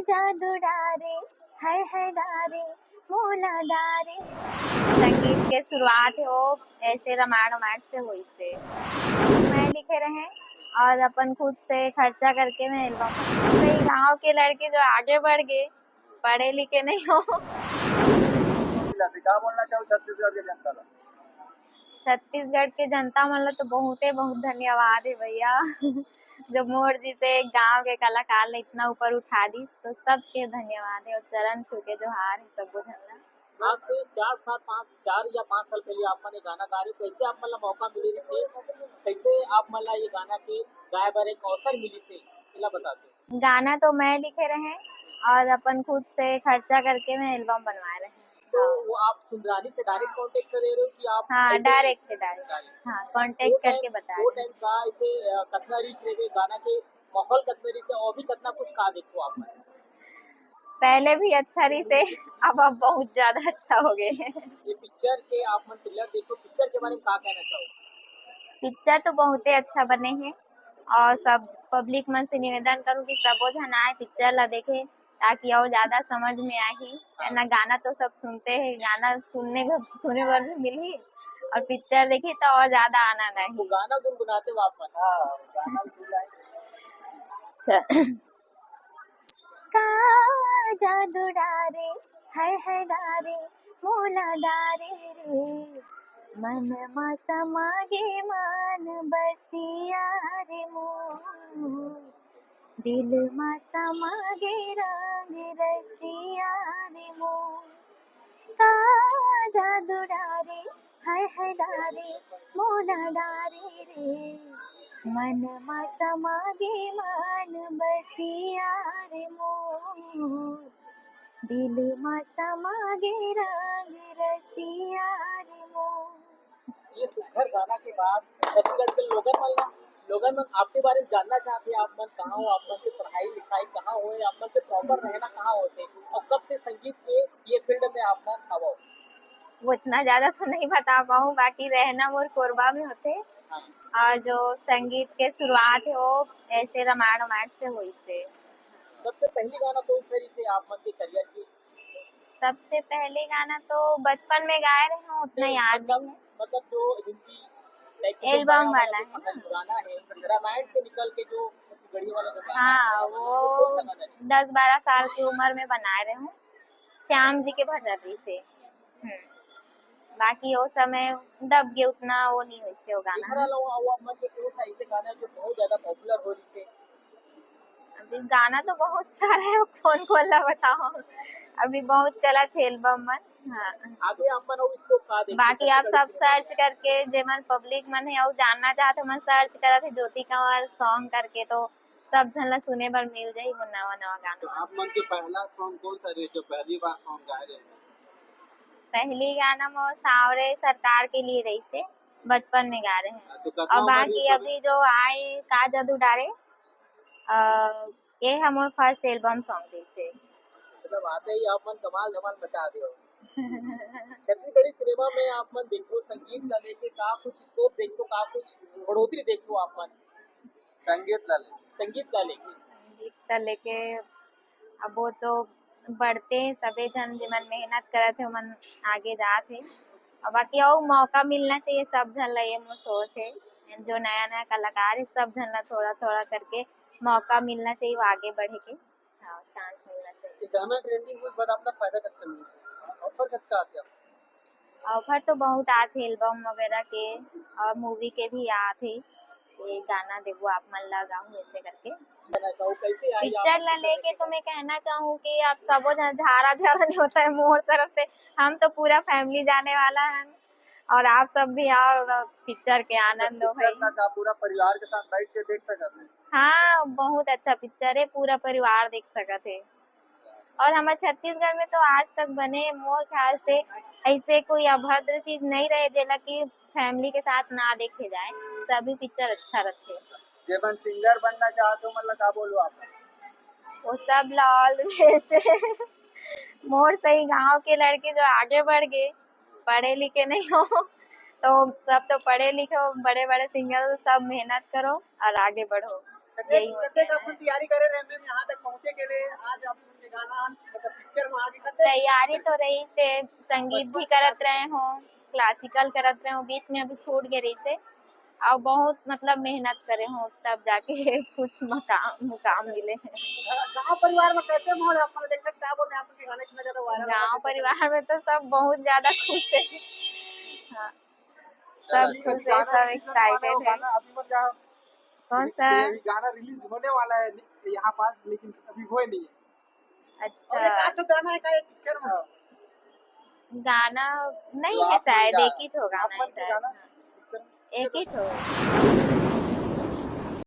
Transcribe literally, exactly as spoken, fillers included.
जादू डारे, हाय हाय डारे, मोला डारे। संगीत के शुरुआत हे वो ऐसे रामायण वामायण से होइस हे। मैं लिखे रहें और अपन खुद से खर्चा करके मैं एल्बम बनाए। सही गांव के लड़के जो आगे बढ़ गए, पढ़े लिखे नहीं हो। का बोलना चाहूँ छत्तीसगढ़ के जनता ला? छत्तीसगढ़ के जनता मन ला तो बहुते बहुत धन्यवाद हे भैया, जो मोर जैसे गांव के कलाकार ला इतना ऊपर उठा दिस, तो सबके धन्यवाद हे और चरण छू के जोहार हे सबो झन ला। आज से चार, सात, पाँच, चार या पाँच साल पहले आप मन ये गाना गा रहे हो, कैसे आप मन ला मौका मिले रहिस हे, कैसे आप मन ला ये गाना के गाए बर एक अवसर मिलिस हे, एला बता दो। गाना तो मैं लिखे रहें और अपन खुद से खर्चा करके मैं एल्बम बनवाए रहें। तो वो आप सुंदरानी से डायरेक्ट कांटेक्ट करे रहे हो कि आप हाँ, ऐसे डायरेक्ट, डायरेक्ट। डायरेक्ट। हाँ, वो कांटेक्ट टाइम, करके बताए वो रहें। टाइम का ऐसे, अ, कतना रीच रहे गाना के, माहौल कतना रीच हे, और भी कतना कुछ का देखो आप? पहले भी अच्छा रहिस हे, अब, अब बहुत ज्यादा अच्छा हो गए हे। ये पिक्चर के आप मन ट्रेलर देखो, पिक्चर के बारे में का कहना चाहो? पिक्चर तो बहुते अच्छा बने हे और सब पब्लिक मन से निवेदन करूँ कि सबो झन आए पिक्चर ला देखे, ताकि और ज्यादा समझ में आही। है ना, गाना तो सब सुनते हैं, गाना सुनने को, सुने बर भी मिली और पिक्चर देखी तो और ज्यादा आनंद आही। वो गाना गुनगुनाते हो आप मन? हाँ, गाना गुनगुनाए। अच्छा। का जादू डारे, हाय हाय डारे, मोला डारे रे, मन मा समा गे मन बसिया रे मोर, दिल मा समा गे रंग रसिया रे मोर। का जादू डारे, हाय हाय डारे, मोला डारे रे, मन मा समा गे मन बसिया रे मोर, दिल मा समा गे रंग रसिया रे मोर। ये सुघर गाना के बाद छत्तीसगढ़ के लोगन मन ला, लोगन मन आपके बारे में जानना चाहते हैं, आप मन कहाँ हो, आप मन के पढ़ाई लिखाई कहाँ होए, आप मन के प्रॉपर रहना कहाँ होथे और कब से संगीत के ये फील्ड में आप मन हवव? वो इतना ज्यादा तो नहीं बता पाऊँ, बाकी रहना मोर कोरबा में होथे। हाँ। और जो संगीत के शुरुआत हे वो ऐसे रामायण वामायण से होइस हे। सबसे पहली गाना कौन सा रहिस हे आप मन के करियर के? सबसे पहले गाना तो बचपन में गाए रहें, उतना नहीं, याद मतलब, नहीं है। मतलब जो हिंदी टाइप के एल्बम गाना वाला वाला जो है ना? पुराना है, रामायण से निकल के जो छत्तीसगढ़ी वाला जो गाना हाँ, है, वो वो कौन सा गाना है? दस बारह साल की उम्र में बनाए रहें, श्याम जी के भजन रहिस हे। हम्म। बाकी वो समय दब गए, उतना वो नहीं होइस हे वो गाना। एकर अलावा वो आप मन के कौन सा ऐसे गाना है जो बहुत ज्यादा पॉपुलर हो रहिस हे? अभी गाना तो बहुत सारा है, कौन कौन ला बताओ, अभी बहुत चलत हे एल्बम मन। हाँ। आगे आप मन अउ इसको का देखो, बाकी आप सब सर्च करके, जेमन पब्लिक मन हे अउ जानना चाहत हे, मन सर्च करत हे ज्योति कंवर सॉन्ग करके, तो सब झन ला सुने बर मिल जाही वो नवा नवा गाना। तो आप मन के पहला सॉन्ग कौन सा रहे जो पहली बार सॉन्ग गाए रहे? पहली गाना मोर सांवरे सरकार के लिए रहिस हे, बचपन में गाए रहें। हाँ, तो कतना और उम्र बाकी रहिस हे? अभी जो आए का जादू डारे, अ, ये हमर फर्स्ट एल्बम सॉन्ग रहिस हे। मतलब आते ही आप मन कमाल धमाल मचा दे हो। छत्तीसगढ़ी सिनेमा में आप मन देखो, संगीत ला लेके का कुछ स्कोप देखो, का कुछ बढ़ोतरी देखो आप मन? संगीत ला लेके। संगीत ला लेके। संगीत ला लेके अब वो तो बढ़ते हैं, सबे झन जेमन मेहनत करत हे, ओमन आगे जात हे। और बाकी अउ मौका मिलना चाहिए सब झन ला, ये मोर सोच हे। जो नया नया कलाकार हे, सब झन ला थोड़ा थोड़ा करके मौका मिलना चाहिए, वो आगे बढ़े के, हाँ, चांस मिलना चाहिए। ये गाना ट्रेंडिंग होए के बाद आपका फायदा कतका मिल सकता है? ऑफर कतका आथे आपको? ऑफर तो बहुत आथे, एल्बम वगैरह के और मूवी के भी आथे। ये गाना देबो आप मन ला गाऊं ऐसे करके। कहना चाहूँ, कैसे आई पिक्चर आपकी ला लेके तो मैं कहना चाहूँ कि आप सबो झन झारा झारा नहीं होता है मोर तरफ से, हम तो पूरा फैमिली जाने वाला है और आप सब भी आओ और पिक्चर के आनंद लो पिक्चर भाई। का पूरा परिवार के साथ बैठ के देख सकते हैं। हाँ, बहुत अच्छा पिक्चर है, पूरा परिवार देख सकत है। और हमारे छत्तीसगढ़ में तो आज तक बने, मोर ख्याल से ऐसे कोई अभद्र चीज नहीं रहे जेला कि फैमिली के साथ ना देखे जाए, सभी पिक्चर अच्छा रखे। जेमन सिंगर बनना चाहत हो, मतलब का बोलो आप? वो सब ला ऑल द बेस्ट। मोर सही गांव के लड़के जो आगे बढ़ गए, पढ़े लिखे नहीं हो, तो सब तो पढ़े लिखे हो, बड़े बड़े सिंगर हो, सब मेहनत करो और आगे बढ़ो, यही होता है। कब से तैयारी करे रहे मैम, यहाँ तक पहुँचे के लिए? आज आप तैयारी तो रहिस हे, संगीत भी करत रहे हों, क्लासिकल करत रहे हों, बीच में अभी छूट गे रहिस हे। अउ बहुत मतलब मेहनत करे हों, तब जाके कुछ मकाम मुकाम मिले हे। गांव परिवार में कैसे माहौल है आपका? देखते क्या बोल रहे हैं, आपके गाने इतना ज्यादा वायरल? गांव परिवार में तो सब बहुत ज्यादा खुश हे। हाँ, सब खुश हे, सब एक्साइटेड हे। अभी मन का कौन सा? अभी गाना रिलीज होने वाला है यहाँ पास, लेकिन अभी हुए नहीं है। अच्छा, गाना है का एक पिक्चर में? गाना नहीं है शायद, एक ही ठो गाना है शायद। एक ही ठो।